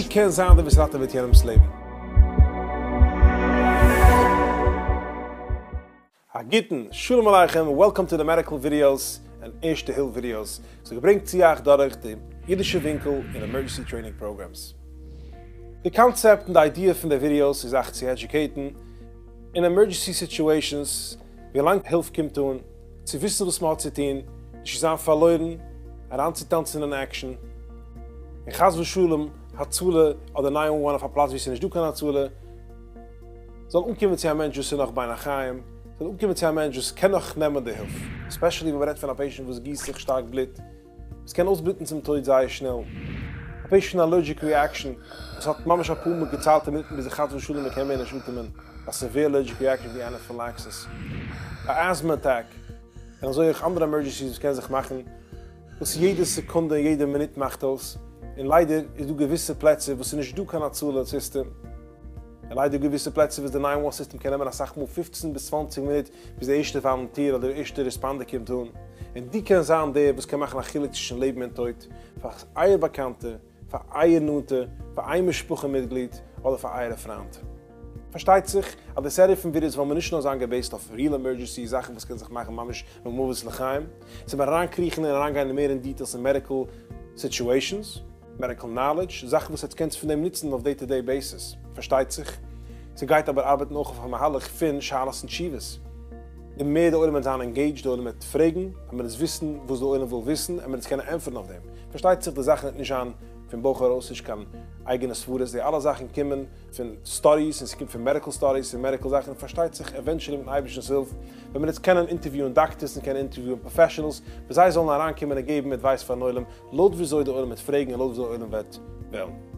דו קענסט זיין דער וואס ראטעוועט יענעמ'ס לעבן. א גוטן, שלום עליכם, וועלקאם טו די מעדיקל ווידיאוס און ערשטע הילף ווידיאוס, ס'איז געברענגט צו אייך דורך די אידישע ווינקל אין עמערדזשענסי טרעינינג פראגרעמס. די קאנצעפט און די איידיע פון די ווידיאוס איז אייך צו עדיוקעיטן אין עמערדזשענסי סיטועשאנס ווילאנג הילף קומט אן, צו וויסן וואס מ'האט צו טון, נישט צו זיין פארלוירן, אריינצוטאנצן אין עקשאן, און חס ושלום הצלה אדער ניין וואן וואן אויף א פלאץ וואו ס'איז נישט דא קיין הצלה, זאל אנקומען צו א מענטש וואס איז נאך בין החיים, זאל אנקומען צו א מענטש וואס קען נאך נעמען די הילף, עספעשעלי ווען מ'רעדט פון א פעישענט וואס גיסט זיך שטארק בלוט, וואס קען אויסבלוטן צום טויט זייער שנעל, א פעישענט אלערדזשיק ריעקשאן וואס האט ממש אפאר מאל געציילטע מינוטן ביז חס ושלום מען קען מער נישט אטעמען, א סעווער אלערדזשיק ריעקשאן ווי אנאפילאקסיס, א אסטמא אטאק, און אזוי אויך אנדערע עמערדזשענסיס וואס קען זיך מאכן, וואס יעדע סעקונדע און יעדע מינוט מאכט אויס, און ליידער איז דא געוויסע פלעצער וואס ס'איז נישט דא קיין הצלה סיסטעם, און ליידער געוויסע פלעצער וואס די ניין וואן סיסטעם קען נעמען אסאך מאל פופצן ביז צוואנציג מינוט ביז די ערשטע וואלונטיר אדער ערשטע ריספאנדער קומט אן, און דו קענסט זיין דער וואס קען מאכן א חילוק צווישן לעבן און טויט פאר אייער באקאנטע, פאר אייער נאנטע, פאר אייער משפחה מיטגליד, אדער פאר אייערע פריינט. פארשטייט זיך אז די סעריע פון ווידיאוס וועלן מיר נישט נאר זיין געבעיסט אויף ריעל עמערדזשענסי זאכן וואס קען זיך מאכן ממש ממוות לחיים, ס'וועט מען אריינקריכן און אריינגיין מער אין דיטעילס אין מעדיקל סיטועשאנס, מעדיקל נאלעדזש, זאכן וואס עטס קענטס פון דעם נוצן אויף דעי טו דעי בעיסיס, פארשטייט זיך. ס'גייט אבער ארבעטן אויך אויף א מהלך פון שאלות און תשובות. די מער די עולם וועט זיין ענגעידזשד, די עולם וועט פרעגן, וועט מען עס וויסן וואס די עולם וויל וויסן, און מען וועט עס קענען ענטפערן אויף דעם. פארשטייט זיך די זאכן וועט נישט זיין פון בויך ארויס, נישט קיין אייגענע סברות, די אלע זאכן קומען פון סטאדיס, און ס'קומט פון מעדיקל סטאדיס און מעדיקל זאכן, און פארשטייט זיך עווענטשעלי מיטן אייבערשטנ'ס הילף וועט מען עס קענען אינטערוויוען דאקטערס און קענען אינטערוויוען פראפעשענעלס, וואס זיי זאלן אריינקומען און געבן עדווייס פארן עולם לויט וויאזוי די עולם וועט פרעגן און לויט וויאזוי די עולם וועט וועלן.